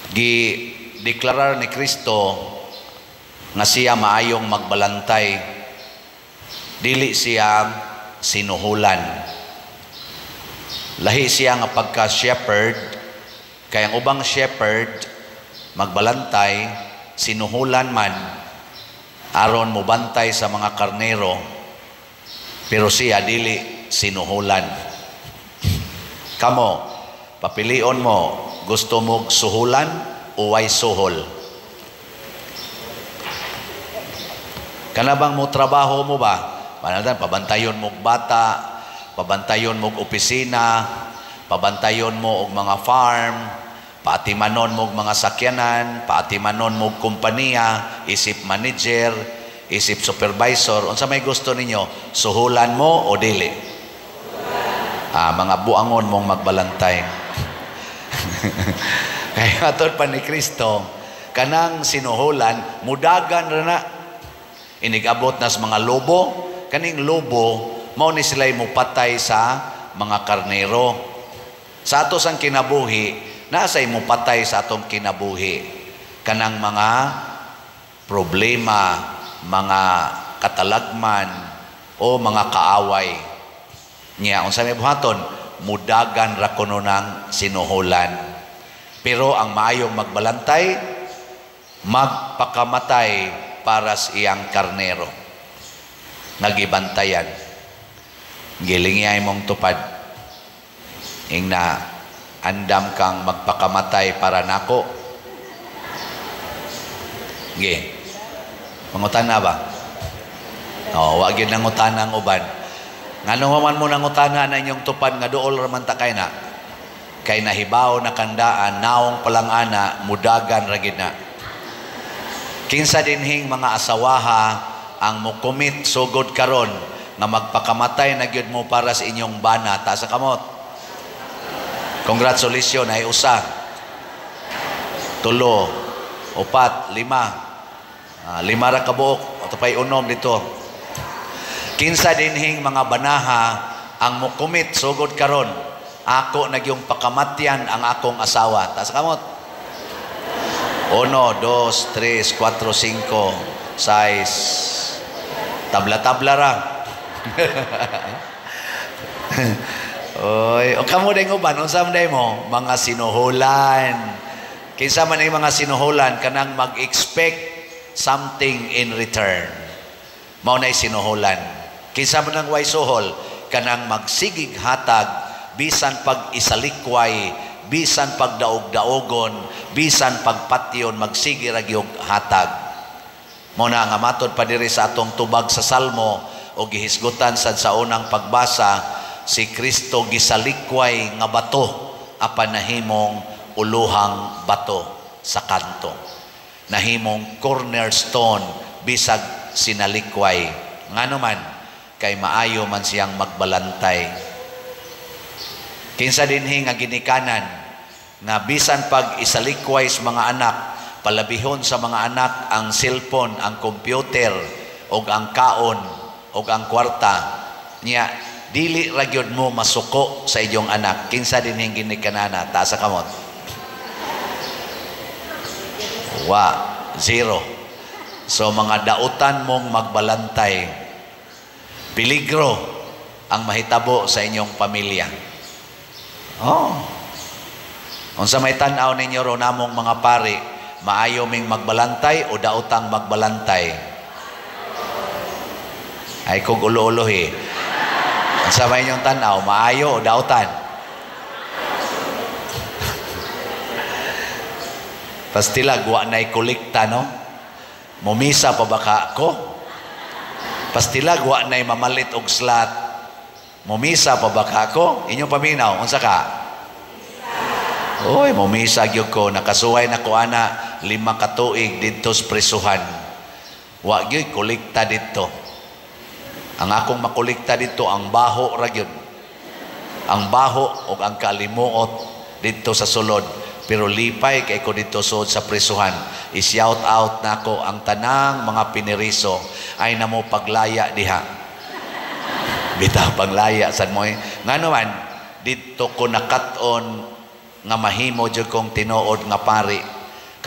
Gi deklarar ni Kristo nga siya maayong magbalantay, dili siya sinuhulan. Lahi siya nga pagka shepherd, kay ang ubang shepherd magbalantay, sinuhulan man aron mobantay sa mga karnero, pero siya dili sinuhulan. Kamo, papilion mo, gusto mo suhulan o way suhol? Kanabang mo trabaho mo ba? Panaltan, pabantayon mo bata, pabantayon mo opisina, pabantayon mo og mga farm, paatimanon mo og mga sakyanan, paatimanon mo og kompanya, isip manager, isip supervisor. Unsa may gusto ninyo? Suhulan mo o dili? Ah, mga buangon mong magbalantay. Kaya atod pa ni Kristo, kanang sinuhulan, mudagan ra na. Inigabot na sa mga lobo, kaning lobo, mao ni sila'y mupatay sa mga karnero. Sa ato sang kinabuhi, nasa mupatay sa atong kinabuhi. Kanang mga problema, mga katalagman, o mga kaaway. Niya, unsa may buhaton, mudagan ra kuno ng sinuhulan. Pero ang maayong magbalantay, magpakamatay para sa iyang karnero. Nagibantayan. Gilingiyay mong tupad. Ingna, andam kang magpakamatay para nako. Gi. Mangutana ba? Oh, wa gyud nangutana ang uban. Ngano man mo nangutana na inyong tupad nga duol ra man ta kay na? Kay nahibaw na kandaan, naong palang ana, mudagan ra gid na. Kinsa dinhing mga asawaha ang mokomit sugod karon nga magpakamatay na gyud mo para sa inyong bana, taas sa kamot. Congratulations, ay usa, tulo, upat, lima. Ah, lima ra kabuok, ato pay unom dito. Kinsa dinhing mga banaha ang mokomit sugod karon, ako na gyung pakamatyan ang akong asawa, taas sa kamot. Uno, dos, tres, cuatro, cinco, seis. Tabla-tabla ra. Oy, o kamo day uban, unsa man day mo? Mga sinuhulan. Kinsa man ay mga sinuhulan kanang mag-expect something in return. Mao nay sinuhulan. Kinsa man ang way suhol, kanang magsigig hatag bisan pag isalikway, bisan pagdaog-daogon, bisan pagpatyon, magsige ra gyud hatag. Mao na nga matod pa diri sa atong tubag sa Salmo o gihisgutan sad sa unang pagbasa, si Kristo gisalikway nga bato apan nahimong uluhang bato sa kanto. Nahimong cornerstone bisag sinalikway. Ngano man kay maayo man siyang magbalantay. Kinsa dinhi nga ginikanan nga bisan pag isalikway sa mga anak, palabihon sa mga anak ang cellphone, ang computer, og ang kaon, og ang kwarta, niya dili ra gyud mo masuko sa inyong anak. Kinsa dinhi ginikanana? Taas sa kamot. Wa, zero. So mga dautan mong magbalantay, peligro ang mahitabo sa inyong pamilya. Oh. Unsa may tan-aw ninyo ro namong mga pari, maayo ming magbalantay o daotang magbalantay? Ay kog ulo-ulohi. Unsa may inyong tan-aw, maayo o daotan? Pastilag wa nay kolekta, no? Mumisa pa ba ka ko? Pastilag wa nay mamalit og slat. Mumisa pa ba ka ko? Inyong paminaw, unsa ka? Oy, mumisa gyud ko, nakasuway na ko ana 5 ka tuig didto sa presuhan. Wa gyud kolekta didto. Ang akong makolekta didto ang baho ra gyud. Ang baho og ang kalimuot didto sa sulod. Pero lipay kay ko didto suod sa presuhan. I-shout out nako ang tanang mga piniriso ay namo paglaya diha. Bitaw paglaya sad mo. Ngano man didto ko nakat-on nga mahimo jud kong tinuod nga pari.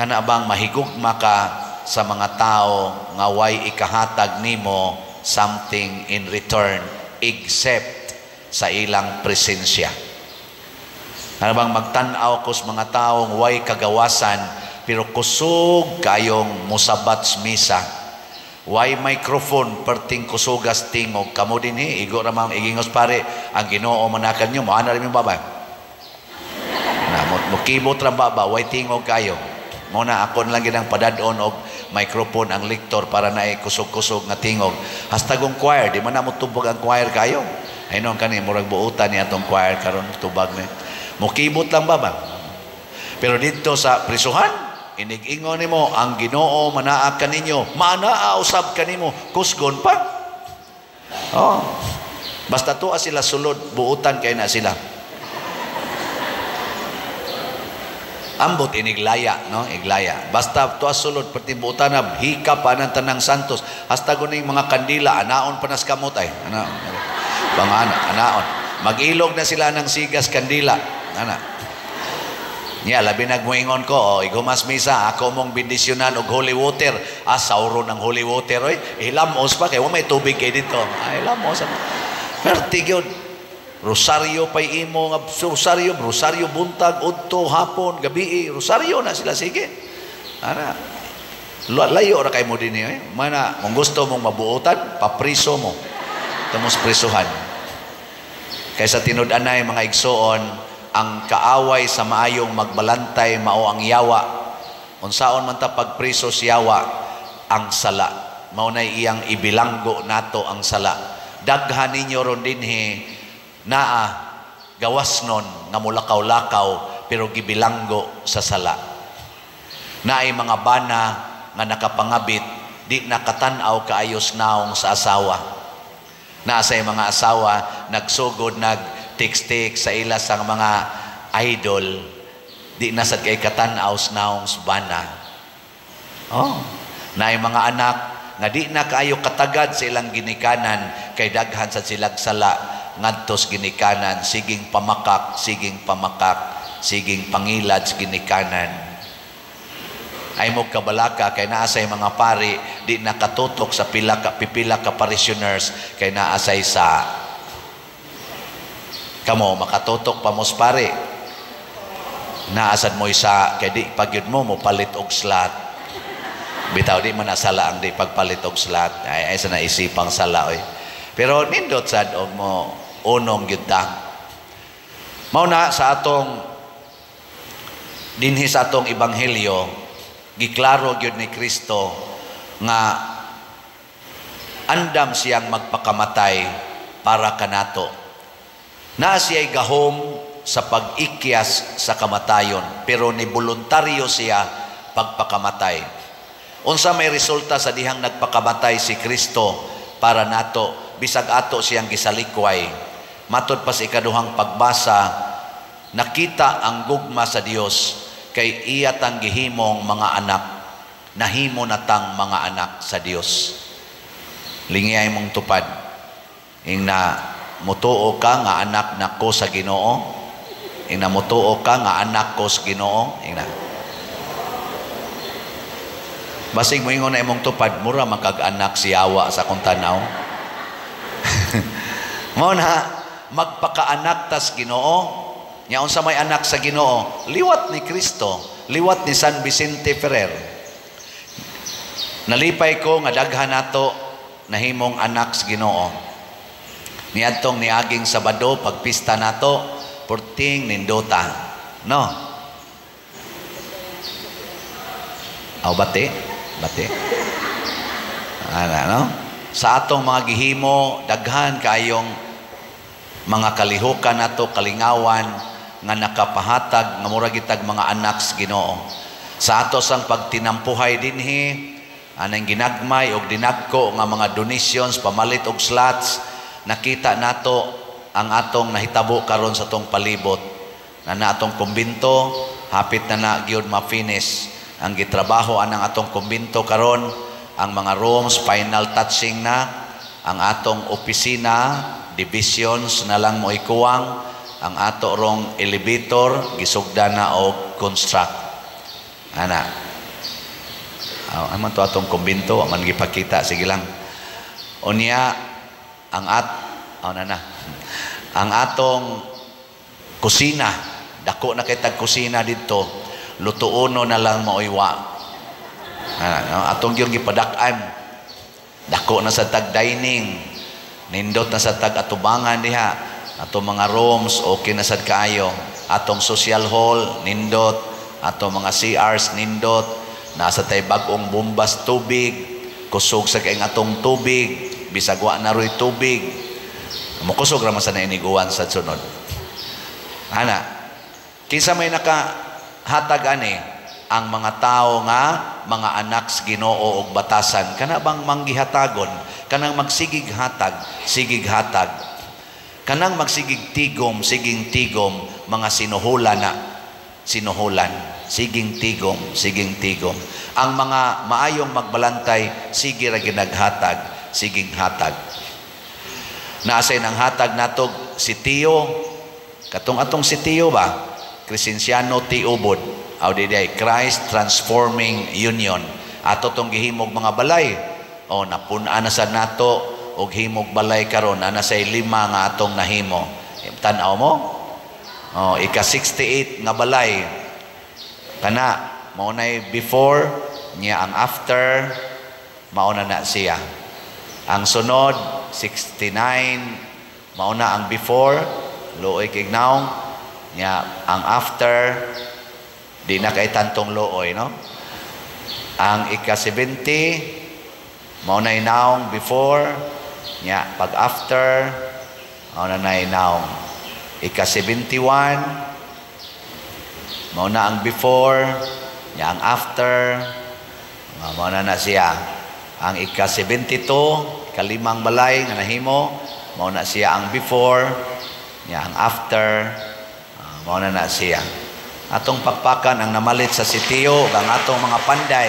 Kana bang mahigugma ka sa mga tao nga way ikahatag nimo something in return except sa ilang presensya. Kana bang magtan-aw ko sa mga taong way kagawasan pero kusog kayong musabat sa misa. Way microphone, perting kusugas tingog. Kamo dinhi, igo ra mang igingos pare, ang Ginoo manakan nyo, moana rin yung baba. Na, mo kibot ra baba, way tingog kayo. Mo na ako na lang ginang padadon og microphone ang lector para naay kusog-kusog nga tingog. Hastagong choir, di man na mo tubag ang choir kayo. Ay noon kani murag buutan ni atong choir karon tubag ni. Mukibot lang baba. Pero dito sa prisuhan, inig-ingon nimo ang Ginoo manaa kaninyo, manaa usab kanimo, kusgon pa. Oh. Basta tuwa sila sulod, buutan kay na sila. Ambot iniglaya, no? Iglaya. Basta tuwa sulod perti buutan na hika pa ng tanang santos. Hasta guning mga kandila anaon pa nas kamot ay. Ana. Bangana, anaon. Mag-ilog na sila ng sigas kandila. Ana. Nya labi nagmuingon ko, oh, igumas misa, ako mong bendisyonan og holy water. Ah, sauro ng holy water oy. Hilamos pa kay wa may tubig kay dito. Ay, hilamos. Perti gyud. Rosaryo pay imo nga rosaryo, rosaryo buntag, udto, hapon, gabi, rosaryo na sila sige. Ana. Layo ra kay mo dinhi eh. Mana kung gusto mong mabuotan, papriso mo. Tamos prisuhan. Kaysa tinud-anay mga igsoon, ang kaaway sa maayong magbalantay mao ang yawa. Unsaon man ta pagpriso sa yawa, ang sala. Mao nay iyang ibilanggo nato ang sala. Daghan ninyo ron dinhi naa gawas nun nga mulakaw-lakaw pero gibilanggo sa sala. Naay mga bana nga nakapangabit di nakatan-aw kaayos naong sa asawa. Naa say mga asawa nagsugod nag tik-tik sa ila sang mga idol, di na sad kay katan-aw sa naong sa bana. Oh, naay mga anak nga di na kaayo katagad sa ilang ginikanan kay daghan sad silag sala ngadtos ginikanan, siging pamakak, siging pamakak, siging pangilad sa ginikanan. Ay mo kabalaka kay naa say mga pari di nakatutok sa pila ka pipila ka parishioners kay naa say sa kamo makatutok pa mos pare. Naasad mo isa kay di pagyud mo mopalit og slot. Bitaw di man nasala ang di pagpalit og slot. Ay, ay sa naisipang sala oy. Pero nindot sad og mo unong gyud ta. Mao na sa atong dinhi sa atong ebanghelyo, giklaro gyud ni Kristo nga andam siyang magpakamatay para kanato. Naa siya'y gahom sa pag-ikyas sa kamatayon, pero ni voluntaryo siya pagpakamatay. Unsa may resulta sa dihang nagpakamatay si Kristo para nato, bisag ato siyang gisalikway. Matod pa sa ikaduhang pagbasa, nakita ang gugma sa Dios kay iya tang gihimong mga anak, nahimo na tang mga anak sa Dios. Lingiyay mong tupad, ingna mutuo ka nga anak nako sa Ginoo, ingna mutuo ka nga anak ko sa Ginoo, ingna. Basig moingon na imong tupad, mura man kag anak si Yawa sa akong tanaw. Mao na magpakaanak tas Ginoo. Nya unsa may anak sa Ginoo? Liwat ni Kristo, liwat ni San Vicente Ferrer. Nalipay ko nga daghan nato nahimong anak sa Ginoo. Niadtong niaging Sabado pagpista nato, porting nindota. No. Aw bati, bati. Ana no? Sa atong mga gihimo daghan kayong mga kalihukan nato, kalingawan nga nakapahatag nga mura gitag mga anak sa Ginoo. Sa ato sang pagtinampuhay dinhi, anang ginagmay og dinagko nga mga donations pamalit og slots, nakita nato ang atong nahitabo karon sa atong palibot. Na na atong kumbinto, hapit na na gyud ma-finish ang gitrabaho anang atong kumbinto karon, ang mga rooms final touching na, ang atong opisina divisions na lang mo ikuwang, ang ato rong elevator gisugda na og construct. Ana. Aman to atong kumbinto, man gipakita, sige lang. Unya ang at oh, na na. Ang atong kusina, dako na kay tag kusina didto, lutuono na lang mauywa. Ah, no? Atong yung gipadak-an. Dako na sa tag dining. Nindot na sa tag atubangan diha. Atong mga rooms okay na sad kaayo. Atong social hall nindot, atong mga CRs nindot. Nasa tay bag-ong bombas tubig, kusog sa kay atong tubig, bisag wa na roy tubig. Mokusog ra man sa nainiguan sa sunod. Ana, kinsa may nakahatag ani? Ang mga tao nga mga anak sa Ginoo og batasan, kana bang manggihatagon, kanang magsigig hatag, sigig hatag, kanang magsigig tigom, siging tigom, mga sinuhulan na sinuhulan, siging tigom, siging tigom. Ang mga maayong magbalantay, sige ra ginaghatag, siging hatag. Naasay ang hatag natog si Tio, katong atong si Tio ba? Crescenciano T. Ubod. Aw di Christ Transforming Union. Ato tong gihimog mga balay. O napun-an na sad nato og himog balay karon, ana say lima nga atong nahimo. Tan-aw mo? O ika 68 nga balay. Kana mao nay before niya, ang after mao na na siya. Ang sunod 69, mao na ang before, luoy kay naong niya, ang after di na kay tantong luoy, no? Ang ika 70, mao na naong before niya, pag after mao na nay naong. Ika 71, mao na ang before niya, ang after mao na na siya. Ang ika 72, kalimang balay nga nahimo, mao na siya ang before niya, ang after mao na na siya. Atong pakpakan ang namalit sa sitio ang atong mga panday.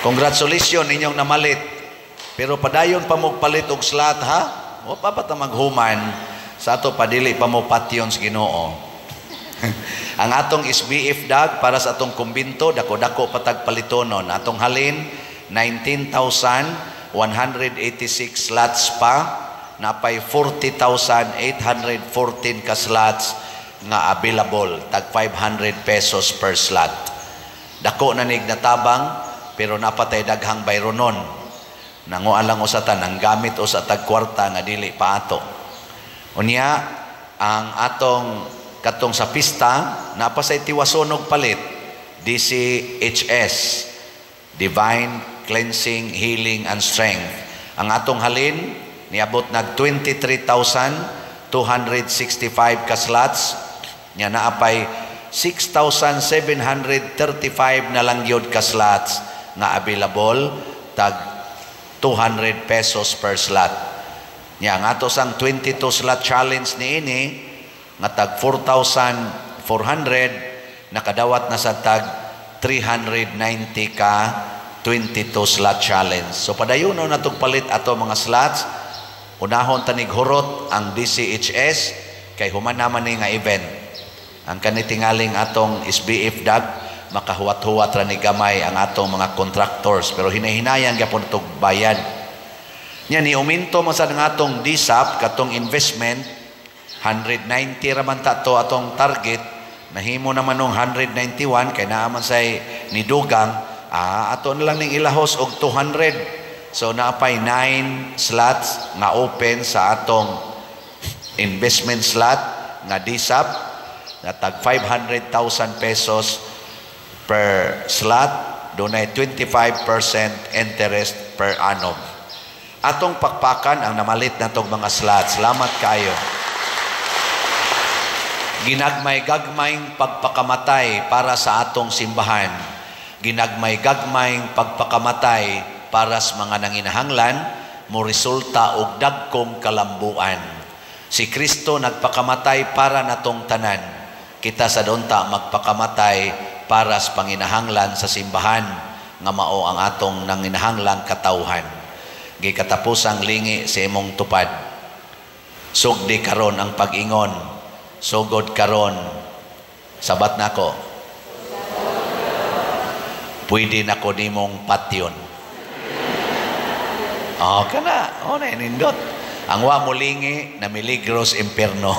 Congratulations ninyong namalit. Pero padayon pa mo palit og slot, ha? O pa pa ta maghuman sa ato, padili pa mo patyon sa Ginoo. Ang atong SBF dag para sa atong kumbinto, dako-dako patag palitonon. Atong halin 19,186 slots pa, napay 40,814 ka slots nga available, tag 500 pesos per slot. Dako na nig natabang, pero napatay daghang bayronon. Nanguan lang usatan ang gamit usa tag kwarta nga dili pa ato. Unya ang atong katong sa pista, napasay tiwasonog palit, DCHS, Divine Cleansing, Healing and Strength. Ang atong halin niabot nag 23,265 ka slots nya, naapay 6,735 na lang gyud ka slots nga available, tag 200 pesos per slot. Nya ang ato sang 22 slot challenge niini nga tag 4,400, nakadawat na sa tag 390 ka 22 slot challenge. So padayon na natong palit ato mga slots. Unahon tanig hurot ang DCHS kay human naman ni nga event. Ang kanitingaling atong SBF dag, makahuwat-huwat ra ni gamay ang atong mga contractors, pero hinahinayan gyapon tog bayad. Nya ni uminto man sa atong DSAP katong investment, 190 ra man ta to atong target, nahimo naman nung 191 kay naa man say nidugang, ato na lang ning ilahos og 200. So naapay 9 slots nga open sa atong investment slot nga DSAP na tag 500,000 pesos per slot, dunay 25% interest per annum. Atong pakpakan ang namalit natong mga slots. Salamat kayo. Ginagmay-gagmayng pagpakamatay para sa atong simbahan. Ginagmay-gagmayng pagpakamatay para sa mga nanginahanglan, mo resulta og dagkong kalambuan. Si Kristo nagpakamatay para natong tanan. Kita sa donta magpakamatay para sa panginahanglan sa simbahan nga mao ang atong nanginahanglang katawhan. Gikatapusang lingi sa imong tupad. Sugdi karon ang pag-ingon. Sugod karon. Sabat nako. Pwede na ko nimong patyon. Oh, kana. Oh, na nindot. Ang wa molingi na miligro sa impierno.